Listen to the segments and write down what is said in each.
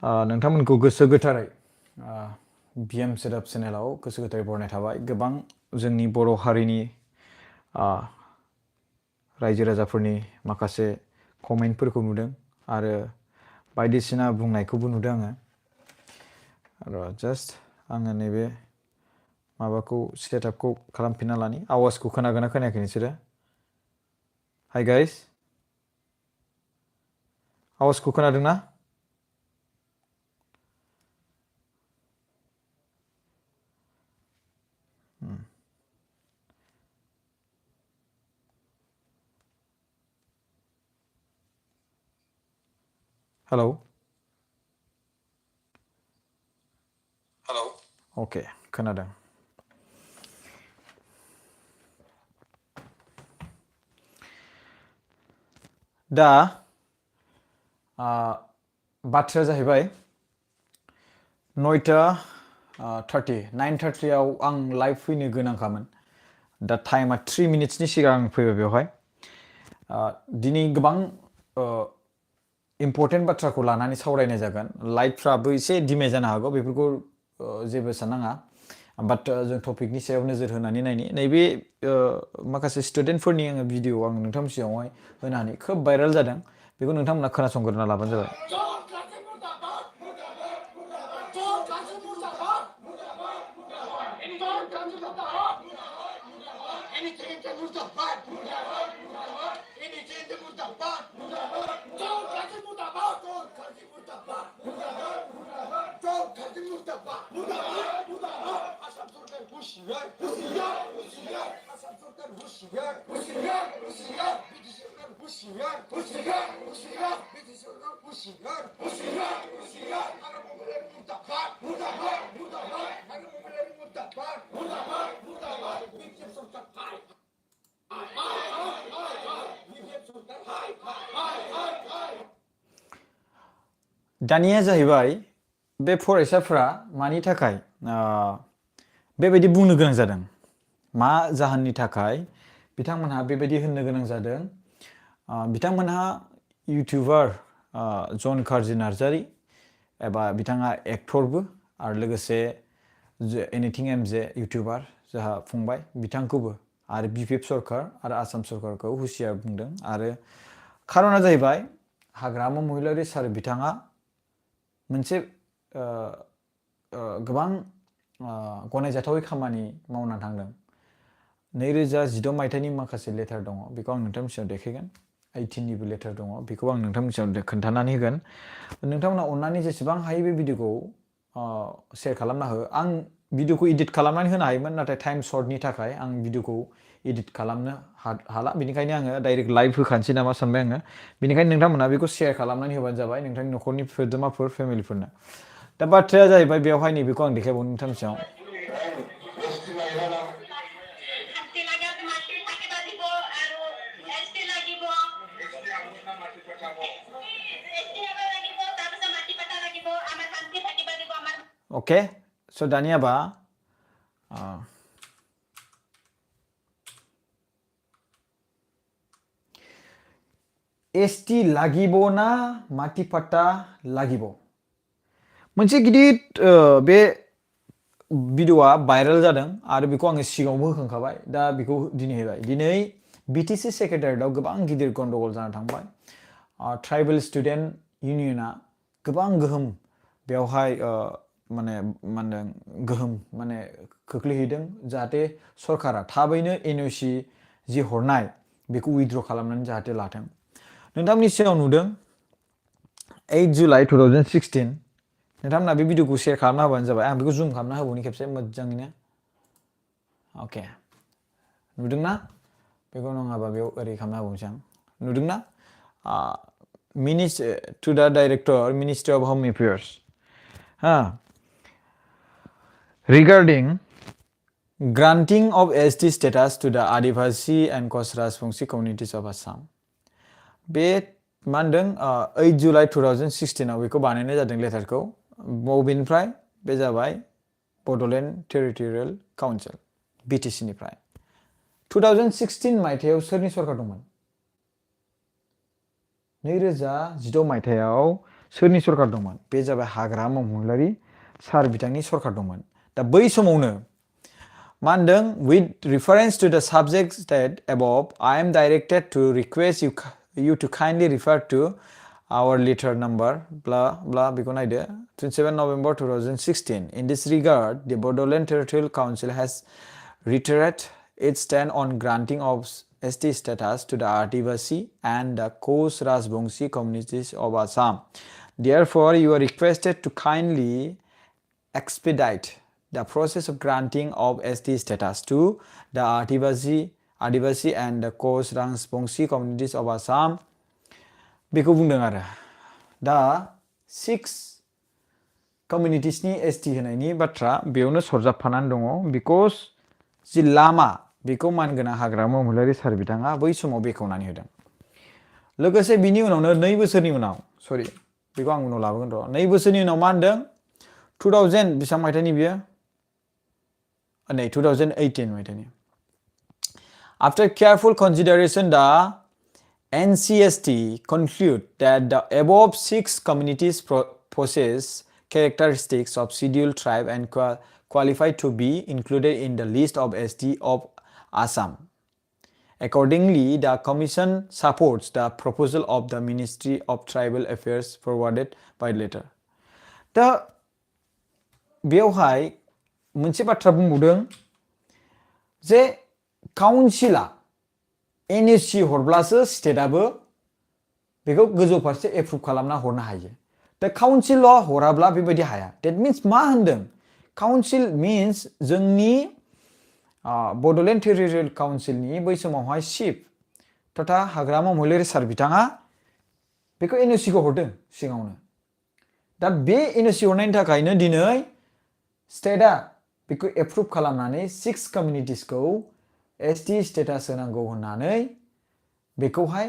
नोंथांमोनखौ गोसो गोथारै बिएम सोदोब चेनेलाव गोसो गोथारै बरायनाय थाबाय। गोबां जोंनि बर' हारिनि रायजो राजाफोरनि माखासे कमेन्टफोरखौ नुदों आरो बायदिसिना बुंनायखौबो नुदों आङो। आरो जास्ट आङो नैबे माबाखौ सेटआपखौ खालामफिनना लानि। आवाजखौ खोनागोन ना खोनायाखै नोंसोरो? हाय गाइस, आवाजखौ खोनादों ना? हेलौ हेलौ अके, खोनादों। दा बाथ्राया जाहैबाय 9:30 आं लाइभ फैनो गोनांखामोन। दा टाइमा 3 मिनिट्सनि सिगां आं फैबाय बेवहाय। दिनै गोबां इम्पर्टेन्ट बाथ्राखौ लानानै सावरायनाय जागोन। लाइटफ्राबो एसे डिमेज जानो हागौ, बेफोरखौ जेबो साननाङा। बाट जों टपिकनि सायाव नोजोर होनानै नायनि। नैबे माखासे स्टुडेन्टफोरनि आङो भिडिअ आं नोंथांनि सिगाङावहाय होनानै खोब भाइरेल जादों। बेखौ नोंथांमोना खोनासंग्रोना लाबानो जाबाय। दानिया जाहैबाय बे फरायसाफ्रा मानि थाखाय बेबायदि बुंनो गोनां जादों, मा जाहोननि थाखाय बिथांमोनहा बेबायदि होननो गोनां जादों। बिथांमोनहा इउटिउबार जन कार्जि नार्जारी एबा बिथाङा एक्टरबो आरो लोगोसे एनिथिं एमजे इउटिउबार जोंहा फंबाय बिथांखौबो आरो बिपिएफ सरकार आरो आसाम सरकारखौ हुसियार बुंदों। आरो खारना जाहैबाय हाग्रामा महिलारि सार बिथाङा मोनसे गोबां गनायजाथावै खामानि मावना थांदों। 2016 मायथाइनि माखासे लेटार दङ, बेखौ आं नोंथांनि सिगाङाव देखायगोन। 18निबो लेटार दङ, बेखौ आं नोंथांनि सिगाङाव खोन्थानानै होगोन। नोंथांमोना अननानै जेसेबां हायो बे भिडिअखौ शेयार खालामना हो। आं भिडिअखौ इडिट खालामनानै होनो हायोमोन, नाथाय टाइम सर्टनि थाखाय आं भिडिअखौ इडिट खालामनो हाला। बेनिखायनो आङो डाइरेक्ट लाइभ होखानोसै नामा सानबाय आङो। बेनिखायनो नोंथांमोना बेखौ शेयार खालामनानै होबानो जाबाय नोंथांनि न'खरनि सोद्रोमाफोर, फेमिलिफोरनो। दा बाथ्राया जाहैबाय बेवहाय नैबेखौ आं देखायबावनो नोंथांनि सिगाङाव। ओके, स' दानियाबा एसटि লাগিব ना माटि पाट्टा লাগিব? मोनसे गिदिर बे भिडिअआ भाइरेल जादों आरो बेखौ आङो सिगाङावबो होखांखाबाय। दा बेखौ दिनै होबाय। दिनै बिटिसि सेक्रेटारियाटआव गोबां गिदिर गन्डगल जाना थांबाय। ट्राइबेल स्टुडेन्ट इउनियना गोबां गोहोम बेवहाय गोहोम खोख्लैहैदों, जाहाथे सरकारा थाबैनो एनअसि जि हरनाय बेखौ उइथड्र खालामनानै जाहाथे लाथों। नोंथांमोननि सिगाङाव नुदों 8 जुलाइ 2016। नोंथांमोना बे भिडिअखौ शेयार खालामना होबानो जाबाय। आं बेखौ जुम खालामना होबावनि खेबसे मोजाङैनो। अके, नुदोंना? बेखौ नङाबा बेयाव ओरै खालामना होबावनोसै आं। नुदोंना? टु दा डाइरेक्टर मिनिस्ट्रि अफ होम affairs regarding granting of ST status to the Adivasi and Koch Rajbangshi communities of Assam. बे मा होनदों 8 जुलाइ 2016आव बेखौ बानायनाय जादों लेटारखौ। बबेनिफ्राय? बे जाबाय बड'लेण्ड टेरिटरियेल काउन्सिल बिटिसिनिफ्राय। 2016 मायथाइयाव सोरनि सरकार दंमोन? 2016 मायथाइयाव सोरनि सरखार दंमोन बे जाबाय हाग्रामा महिलारि सार बिथांनि सरखार दंमोन दा बै समावनो मा होनदों with reference to the subject that above I am directed to request you to kindly refer to our letter number blah blah बेखौ नायदो 27 November 2016 in this regard the Bodoland Territorial Council has reiterated its stand on granting of ST status to the Adivasi and the Kos Rajbongshi communities of Assam. Therefore, you are requested to kindly expedite the process of granting of ST status to the Adivasi and the Kos Rajbongshi communities of Assam. बेखौ बुंदों आरो दा 6 कमिउनिटिसनि ST होनायनि बाथ्रा बेयावनो सरजाबफानानै दङ because जि लामा बेखौ मानगोनां हाग्रामा महिलारि सार बिथाङा बै समाव बेखेवनानै होदों लोगोसे बिनि उनावनो 2 बोसोरनि उनाव सरि बेखौ आं उनाव लाबोगोन र' 2 बोसोरनि उनाव मा होनदों 2000 बेसेबां मायथाइनि बियो नै 2018 मायथाइनि After careful consideration the NCST conclude that the above 6 communities possess characteristics of scheduled tribe and qualify to be included in the list of ST of Assam. Accordingly, the Commission supports the proposal of the Ministry of Tribal Affairs forwarded by letter. दा बेवहाय मोनसे बाथ्रा बुंबावदों जे काउन्सिला NSC हरब्लासो स्टेटआबो बेखौ गोजौ फारसे approve खालामना हरनो हायो दा काउन्सिल हराब्ला बेबायदि हाया दैट मिन्स मा होनदों काउन्सिल मिन्स जोंनि बड'लेण्ड टेरिटरियेल काउन्सिलनि बै समावहाय चिफ तथा हाग्रामा महिलारि सार बिथाङा बेखौ एनएससीखौ हरदों सिगाङावनो दा बे एनएससी हरनायनि थाखायनो दिनै स्टेटआ बेखौ एप्रुभ खालामनानै 6 कमिउनिटिसखौ एसटि स्टेटास होनांगौ होननानै बेखौहाय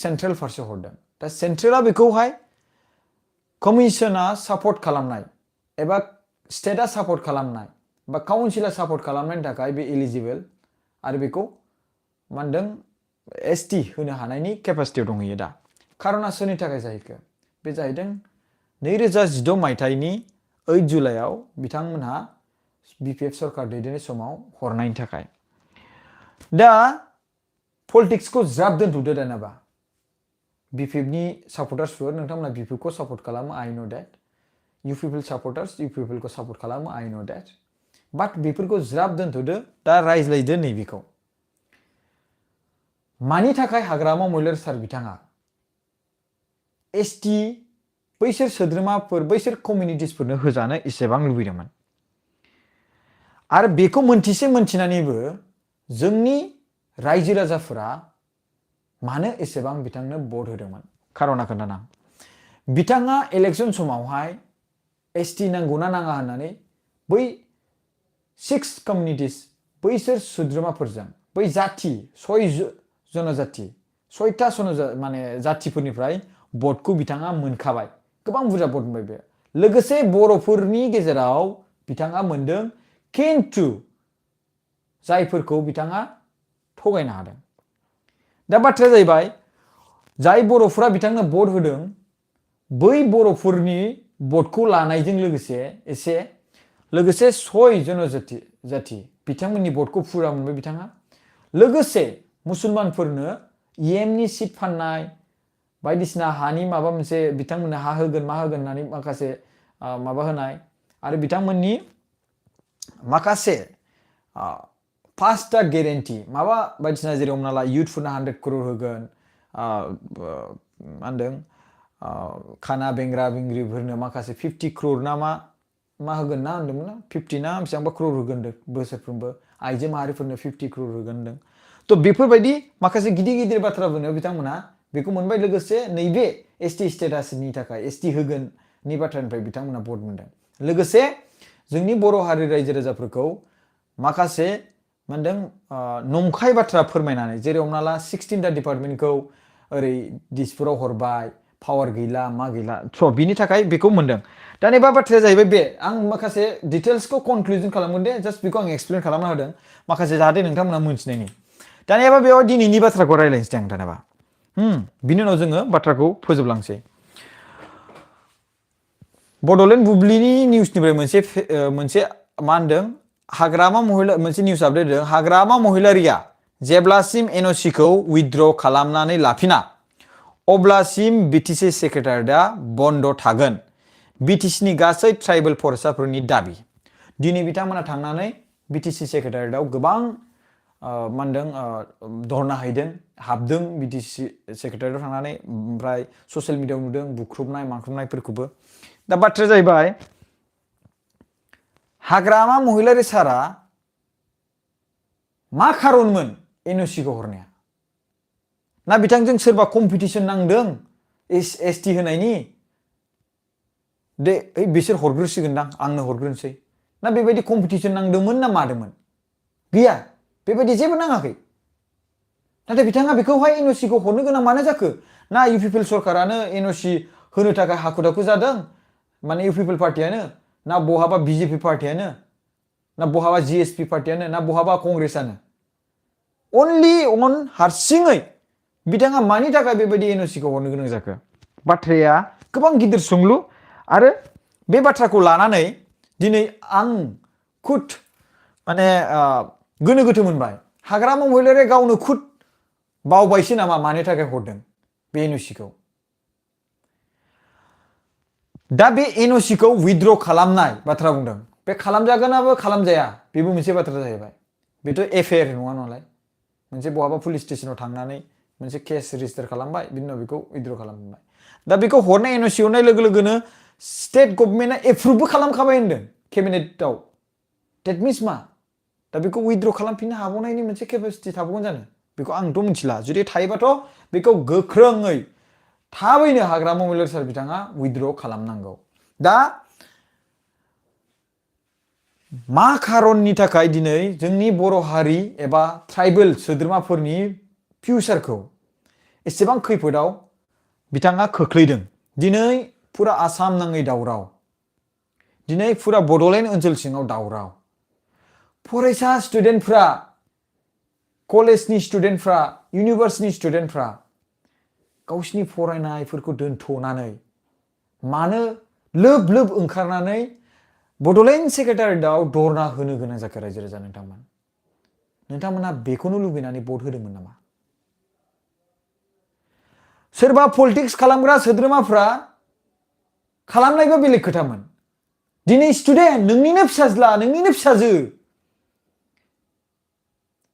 सेन्ट्रेल फारसे हरदों दा सेन्ट्रेला बेखौहाय कमिसना सापर्ट खालामनाय एबा स्टेटआ सापर्ट खालामनाय बा काउन्सिला सापर्ट खालामनायनि थाखाय बे एलिजिबल आरो बेखौ मा होनदों एसटि होनो हानायनि केपासिटियाव दंहैयो दा खारना सोरनि थाखाय जाहैखो बे जाहैदों 2016 मायथाइनि 8 जुलाइआव बिथांमोनहा बिपिएफ सरकार दैदेननाय समाव हरनायनि थाखाय दा पलिटिक्सखौ ज्राब दोनथ'दो दानाबा बिपिएफनि सापर्टार्सफोर नोंथांमोना बिपिएफखौ सापर्ट खालामो I know that you people supporters you पिपलखौ सापर्ट खालामो आइ नो दैट बाट बेफोरखौ ज्राब दोनथ'दो दा रायज्लायदो नैबेखौ मानि थाखाय हाग्रामा महिलारि सार बिथाङा एसटि बैसोर सोद्रोमाफोर बैसोर कमिउनिटिसफोरनो होजानो एसेबां लुबैदोंमोन आरो बेखौ मोनथिनानैबो जोंनि रायजो राजाफोरा मानो एसेबां बिथांनो भट होदोंमोन खारना खोन्थाना बिथाङा इलेक्शन समावहाय एसटि नांगौना नाङा होननानै बै 6 कमिउनिटिस बैसोर सोद्रोमाफोरजों बै जाति 6 जनजाति 6टा माने जातिफोरनिफ्राय भटखौ बिथाङा मोनखाबाय गोबां बुरजा भट मोनबाय बे लोगोसे बर'फोरनि गेजेराव बिथाङा मोनदों किन्तु जायफोरखौ बिथाङा थगायनो हादों दा बाथ्राया जाहैबाय जाय बर'फोरा बिथांनो भट होदों बै बर'फोरनि भटखौ लानायजों लोगोसे 6 जनजाति बिथांमोननि भटखौ फुरा मोनबाय बिथाङा लोगोसे मुसलमानफोरनो इएमनि सिट फाननाय बायदिसिना हानि माबा मोनसे बिथांमोननो हा होगोन मा होगोन होननानै माखासे माबा होनाय आरो बिथांमोननि माखासे 5टा गेरेन्टि माबा बायदिसिना जेरै हमना ला इयुथफोरनो 100 crore होगोन मा होनदों खाना बेंग्रा बेंग्रिफोरनो माखासे 50 crore ना मा होगोन ना होनदोंमोन ना 50 ना बेसेबांबा crore होगोन बोसोरफ्रोमबो आइजो माहारिफोरनो 50 crore होगोन होनदों थ' बेफोरबायदि माखासे गिदिर बाथ्रा बुंनायाव बिथांमोना बेखौ मोनबाय लोगोसे नैबे एसटि स्टेटासनि थाखाय एसटि होगोननि बाथ्रानिफ्राय बिथांमोना भट मोनदों लोगोसे जोंनि बर' हारि रायजो राजाफोरखौ माखासे मा होनदों नंखाय बाथ्रा फोरमायनानै जेरै हमना ला 16टा डिपार्टमेन्टखौ ओरै दिसपुराव हरबाय पावार गैला मा गैला स' बिनि थाखाय बेखौ मोनदों दा नैबा बाथ्राया जाहैबाय बे आं माखासे डिटेल्सखौ कनक्लुजन खालामगोन दे जास्ट बेखौ आं एक्सप्लेन खालामना होदों माखासे जाहाथे नोंथांमोना मोनथिनायनि दानियाबा बेयाव दिनैनि बाथ्राखौ रायज्लायनोसै आं दानियाबा बिनि उनाव जोङो बाथ्राखौ फोजोबलांसै बड'लेण्ड बुब्लिनि निउसनिफ्राय मोनसे मा होनदों हाग्रामा महिला मोनसे निउस आपडेट होदों हाग्रामा महिलारिया जेब्लासिम एनअसिखौ उइथड्र खालामनानै लाफिना अब्लासिम बिटिसि सेक्रेटारियेटआ बन्द थागोन बिटिसिनि गासै ट्राइबेल फरायसाफोरनि दाबि दिनै बिथांमोना थांनानै बिटिसि सेक्रेटारियेटआव गोबां मा होनदों धरना हैदों हाबदों बिटिसि सेक्रेटारियेटआव थांनानै ओमफ्राय ससियेल मिडियायाव नुदों बुख्रुबनाय माख्रुबनायफोरखौबो दा बाथ्राया जाहैबाय हाग्रामा महिलारि सारा मा खारनमोन एनअसिखौ हरनाया ना बिथांजों सोरबा कम्पिटिसन नांदों एसटि होनायनि दे बिसोर हरग्रोसिगोनदां आंनो हरग्रोनोसै ना बेबायदि कम्पिटिसन नांदोंमोन ना मादोंमोन गैया बेबायदि जेबो नाङाखै नाथाय बिथाङा बेखौहाय एनअसिखौ हरनो गोनां मानो जाखो ना इउपिपिएल सरकारानो एनअसि होनो थाखाय हाखु दाखु जादों माने इउपिपिएल पार्टियानो ना बहाबा बिजेपि पार्टियानो ना बहाबा जिएसपि पार्टियानो ना बहाबा कंग्रेसानो अनलि अन हारसिङै बिथाङा मानि थाखाय बेबायदि एनअसिखौ हरनो गोनां जाखो बाथ्राया गोबां गिदिर सोंलु आरो बे बाथ्राखौ लानानै दिनै आं खुद माने गोनो गोथो मोनबाय हाग्रामा महिलारिया गावनो खुद बावबायसो नामा मानि थाखाय हरदों बे एनअसिखौ दा बे एनअसिखौ उइथड्र खालामनाय बाथ्रा बुंदों बे खालामजागोनाबो खालामजाया बेबो मोनसे बाथ्रा जाहैबाय बेथ' एफआइआर नङा नालाय मोनसे बहाबा पुलिस स्टेसनाव थांनानै मोनसे केस रेजिस्टार खालामबाय बिनि उनाव बेखौ उइथड्र खालामबाय दा बेखौ हरनाय एनअसि हरनाय लोगो लोगोनो स्टेट गभर्नमेन्टआ एप्रुभबो खालामखाबाय होनदों केबिनेटआव डेट मिन्स मा दा बेखौ उइथड्र खालामफिननो हाबावनायनि मोनसे केपासिटि थाबावगोन जानो बेखौ आंथ' मिथिला जुदि थायोबाथ' बेखौ गोख्रोङै थाबैनो हाग्रामा महिलारि सार बिथाङा उइथड्र खालामनांगौ दा मा खारननि थाखाय दिनै जोंनि बर' हारि एबा ट्राइबेल सोद्रोमाफोरनि फिउचारखौ एसेबां खैफोदाव बिथाङा खोख्लैदों दिनै फुरा आसाम नाङै दावराव दिनै फुरा बड'लेण्ड ओनसोल सिङाव दावराव फरायसा स्टुडेन्टफ्रा कलेजनि स्टुडेन्टफ्रा इउनिभार्सिटिनि स्टुडेन्टफ्रा गावसिनि फरायनायफोरखौ दोनथ'नानै मानो लोब लोब ओंखारनानै बड'लेण्ड सेक्रेटारियेटआव धरना होनो गोनां जाखो रायजो राजा नोंथांमोना बेखौनो लुबैनानै भट होदोंमोन नामा सोरबा पलिटिक्स खालामग्रा सोद्रोमाफ्रा खालामनायबा बेलेग खोथामोन दिनै स्टुडेन्ट नोंनिनो फिसाज्ला नोंनिनो फिसाजो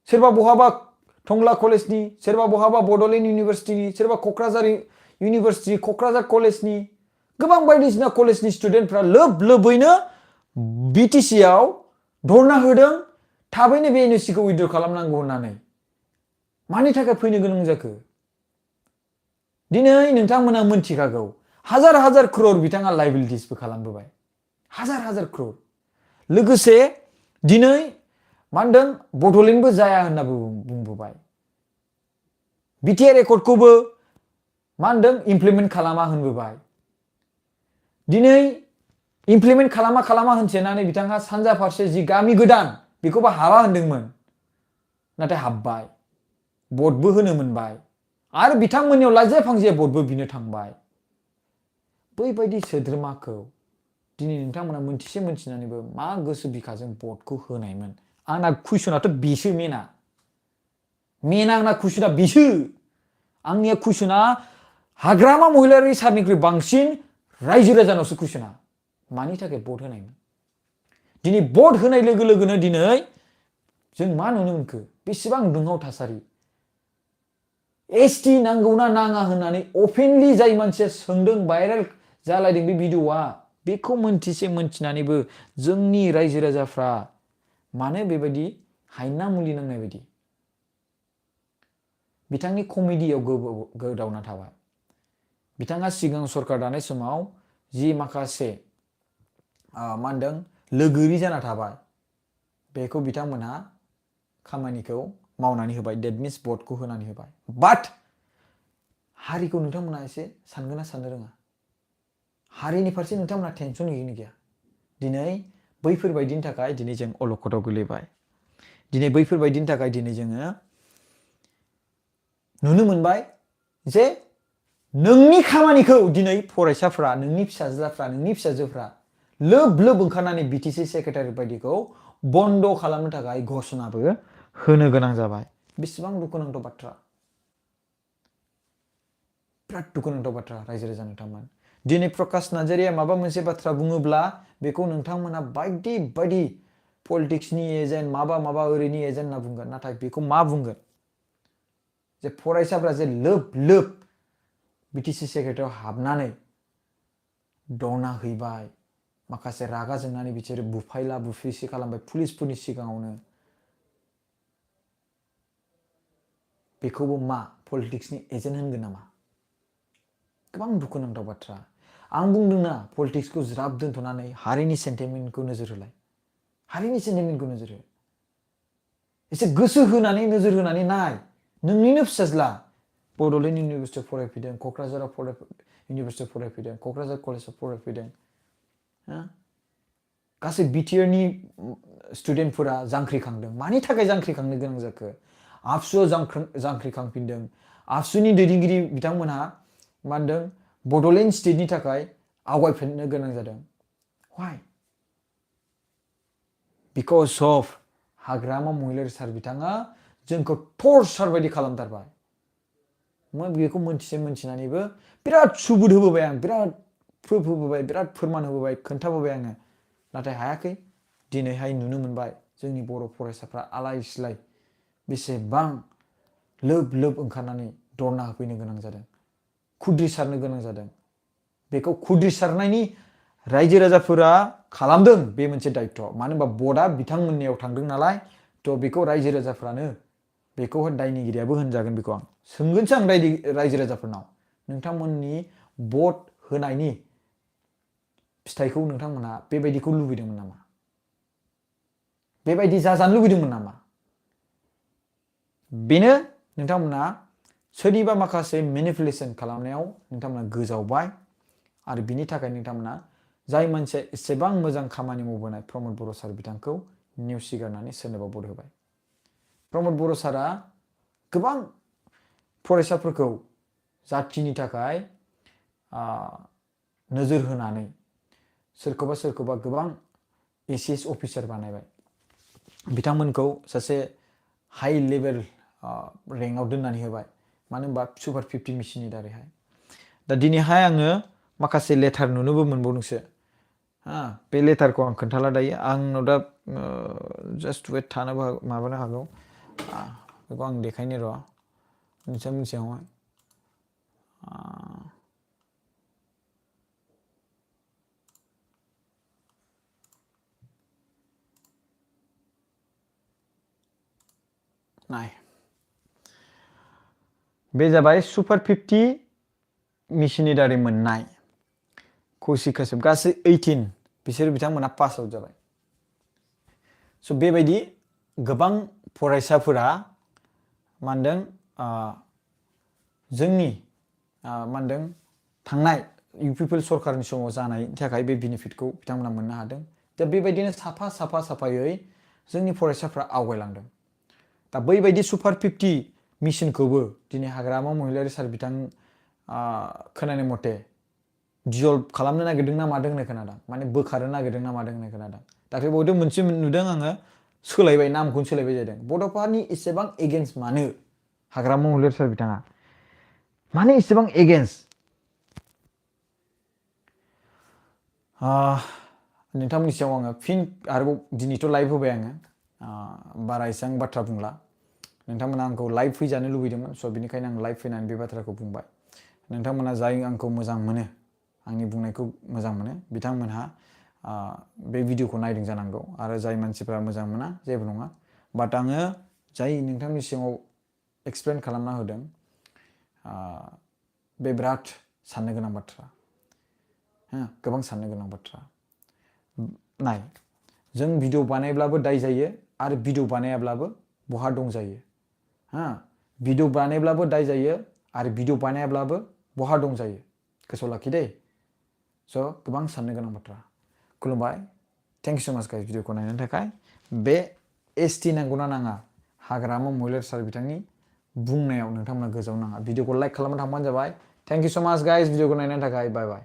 सोरबा बहाबा टंला कलेजनि सोरबा बहाबा बड'लेण्ड इउनिभार्सिटिनि सोरबा क'क्राझार इउनिभार्सिटि क'क्राझार कलेजनि गोबां बायदिसिना कलेजनि स्टुडेन्टफ्रा लोब लोबैनो बिटिसिआव धरना होदों थाबैनो बे एनअसिखौ उइथड्र खालामनांगौ होननानै मानि थाखाय फैनो गोनां जाखो दिनै नोंथांमोना मोनथिखागौ हाजार हाजार क्रर बिथाङा लाइबिलिटिसबो खालामबोबाय हाजार हाजार क्रर लोगोसे दिनै मा होनदों बड'लेण्डबो जाया होनना बुंबोबाय बिटिआर एकर्डखौबो मा होनदों इमप्लिमेन्ट खालामा होनबोबाय दिनै इमप्लिमेन्ट खालामा होनसेनानै बिथाङा सानजा फारसे जि गामि गोदान बेखौबो हाबा होनदोंमोन नाथाय हाबबाय भटबो होनो मोनबाय आरो बिथांमोननियाव लाजिया फांजिया भटबो बिनो थांबाय बैबायदि सोद्रोमाखौ दिनै नोंथांमोना मोनथिनानैबो मा गोसो बिखाजों भटखौ होनायमोन आंना कुइसनाथ' बेसो मेना आंना कुइसना बेसो आंनिया कुइसना हाग्रामा महिलारि सारनिख्रुइ बांसिन रायजो राजानावसो कुइसना मानि थाखाय भट होनायमोन दिनै भट होनाय लोगो लोगोनो दिनै जों मा नुनो मोनखो बेसेबां दुंहाव थासारि एसटि नांगौना नाङा होननानै अपेनलि जाय मानसिया सोंदों भाइरेल जालायदों बे भिडिअआ बेखौ मोनथिनानैबो जोंनि रायजो राजाफ्रा मानो बेबायदि हायना मुलि नांनाय बायदि बिथांनि कमेडियाव गोदावना थाबाय बिथाङा सिगां सरकार दानाय समाव जि माखासे मा होनदों लोगोरि जाना थाबाय बेखौ बिथांमोनहा खामानिखौ मावनानै होबाय डेट मिन्स भटखौ होनानै होबाय बाट हारिखौ नोंथांमोना एसे सानगोना साननो रोङा हारिनि फारसे नोंथांमोना टेनसन गैया दिनै बैफोरबायदिनि थाखाय दिनै जों अलखदाव गोलैबाय दिनै बैफोरबायदिनि थाखाय दिनै जोङो नुनो मोनबाय जे नोंनि खामानिखौ दिनै फरायसाफ्रा नोंनि फिसाज्लाफ्रा नोंनि फिसाजोफ्रा लोब लोब ओंखारनानै BTC सेक्रेटारि बायदिखौ बन्द खालामनो थाखाय घोषणाबो होनो गोनां जाबाय। बेसेबां दुखुनांथाव बाथ्रा, बिराद दुखुनांथाव बाथ्रा रायजो राजा नोंथांमोन। दिनै प्रकाश नार्जारिया माबा मोनसे बाथ्रा बुङोब्ला बेखौ नोंथांमोना बायदि बायदि पलिटिक्सनि एजेन्ट माबा माबा ओरैनि एजेन्ट होनना बुंगोन, नाथाय बेखौ मा बुंगोन जे फरायसाफ्रा जे लोब लोब BTC सेक्रेटारियाव हाबनानै धरना हैबाय, माखासे रागा जोंनानै बिसोरो बुफायला बुफिसि खालामबाय पुलिसफोरनि सिगाङावनो, बेखौबो मा पलिटिक्सनि एजेन्ट होनगोन नामा? गोबां दुखुनांथाव बाथ्रा। आं बुंदोंना पलिटिक्सखौ ज्राब दोनथ'नानै हारिनि सेन्टिमेन्टखौ नोजोर होलाय, हारिनि सेन्टिमेन्टखौ नोजोर हो, एसे गोसो होनानै नोजोर होनानै नाय। नोंनिनो फिसाज्ला बड'लेण्ड इउनिभारसिटियाव फरायफैदों, क'क्राझाराव इउनिभारसिटियाव फरायफैदों, क'क्राझार कलेजाव फरायफैदों, गासै बिटिआरनि स्टुडेन्टफोरा जांख्रिखांदों। मानि थाखाय जांख्रिखांनो गोनां जाखो? आबसुआव जांख्रिखांफिनदों। आबसुनि दैदेनगिरि बिथांमोनहा मा होनदों बड'लेण्ड स्टेटनि थाखाय आवगायफिननो गोनां जादों। Why? Because of हाग्रामा महिलारि सार बिथाङा जोंखौ टर्चार बायदि खालामथारबाय। बेखौ मोनथिनानैबो बिराद सुबुद होबोबाय आं, बिराद प्रुफ होबोबाय, बिराद फोरमान होबोबाय, खोन्थाबोबाय आङो, नाथाय हायाखै। दिनैहाय नुनो मोनबाय जोंनि बर' फरायसाफ्रा आलाय सिलाय बेसेबां लोब लोब ओंखारनानै धरना होफैनो गोनां जादों, खुद्रिसारनो गोनां जादों। बेखौ खुद्रिसारनायनि रायजो राजाफोरा खालामदों, बे मोनसे दायित्व। मानो होनबा भटआ बिथांमोननियाव थांदों नालाय, थ' बेखौ रायजो राजाफ्रानो बेखौहाय दायनिगिरियाबो होनजागोन। बेखौ आं सोंगोनसो आं रायजो राजाफोरनाव, नोंथांमोननि भट होनायनि फिथाइखौ नोंथांमोनहा बेबायदिखौ लुबैदोंमोन नामा? बेबायदि जाजानो लुबैदोंमोन नामा? बेनो नोंथांमोना सोरनिबा माखासे मेनिपुलेसन खालामनायाव नोंथांमोना गोजावबाय, आरो बिनि थाखाय नोंथांमोना जाय मानसिया एसेबां मोजां खामानि मावबोनाय प्रमद बर' सार बिथांखौ नेवसिगारनानै सोरनोबा भट होबाय। प्रमद बर' सारा गोबां फरायसाफोरखौ जाथिनि थाखाय नोजोर होनानै सोरखौबा गोबां एसिएस अफिसार बानायबाय। बिथांमोनखौ सासे हाई लेभेल रेंकआव दोननानै होबाय, मानो होनबा सुपार 50 मिशननि दारैहाय। दा दिनैहाय आङो माखासे लेटार नुनोबो मोनबावदोंसो। बे लेटारखौ आं खोन्थाला दायो, आंनाव दा जास्ट वेट थानोबो माबानो हागौ, बेखौ आं देखायनो र' नोंसोरनि सिगाङावहाय। नाय, बे जाबाय सुपार 50 मिशननि दारै मोननाय कौशिक काश्यप, गासै 18 बिसोर बिथांमोना पास आउट जाबाय। स' बेबायदि गोबां फरायसाफोरा मा होनदों जोंनि मा होनदों थांनाय इउपिपिएल सरकारनि समाव जानायनि थाखाय बे बेनिफिटखौ बिथांमोना मोननो हादों। दा बेबायदिनो साफायै जोंनि फरायसाफ्रा आवगायलांदों। दा बैबायदि सुपार 50 मिशनखौबो दिनै हाग्रामा महिलारि सार बिथां खोनानाय मथे डिजल्भ खालामनो नागिरदों ना मादों होननाय खोनादों, माने बोखारनो नागिरदों ना मादों होननाय खोनादों। दाख्लै बावैसो मोनसे नुदों आङो, सोलायबाय, नामखौनो सोलायबाय जादों। बड'फानि इसेबां एगेन्स्ट मानो हाग्रामा महिलारि सार बिथाङा, माने इसेबां एगेन्स्ट? नोंथांमोननि सायाव आङो फिन आरोबाव दिनैथ' लाइभ होबाय आङो, बारा एसेबां बाथ्रा बुंला। नोंथांमोना आंखौ लाइभ फैजानो लुबैदोंमोन, स' बिनिखायनो आं लाइभ फैनानै बे बाथ्राखौ बुंबाय। नोंथांमोना जाय आंखौ मोजां मोनो, आंनि बुंनायखौ मोजां मोनो, बिथांमोनहा बे भिडिअखौ नायदों जानांगौ, आरो जाय मानसिफ्रा मोजां मोना जेबो नङा। बाट आङो जाय नोंथांनि सिगाङाव एक्सप्लेन खालामना होदों, बे बिराद साननो गोनां बाथ्रा, गोबां साननो गोनां बाथ्रा। नाय, जों भिडिअ बानायब्लाबो दाय जायो, आरो भिडिअ बानायाब्लाबो बहा दं जायो। भिडिअ बानायब्लाबो दाय जायो, आरो भिडिअ बानायाब्लाबो बहा दं जायो। गोसोआव लाखि दे। स' गोबां साननो गोनां बाथ्रा। खुलुमबाय, थेंक इउ स' माच गाइस भिडिअखौ नायनायनि थाखाय। बे एसटि नांगौना नाङा हाग्रामा महिलारि सार बिथांनि बुंनायाव नोंथांमोना गोजाव नाङा। भिडिअखौ लाइक खालामना थांबानो जाबाय। थेंक इउ सो माच गाइस भिडिअखौ नायनायनि थाखाय बाय बाय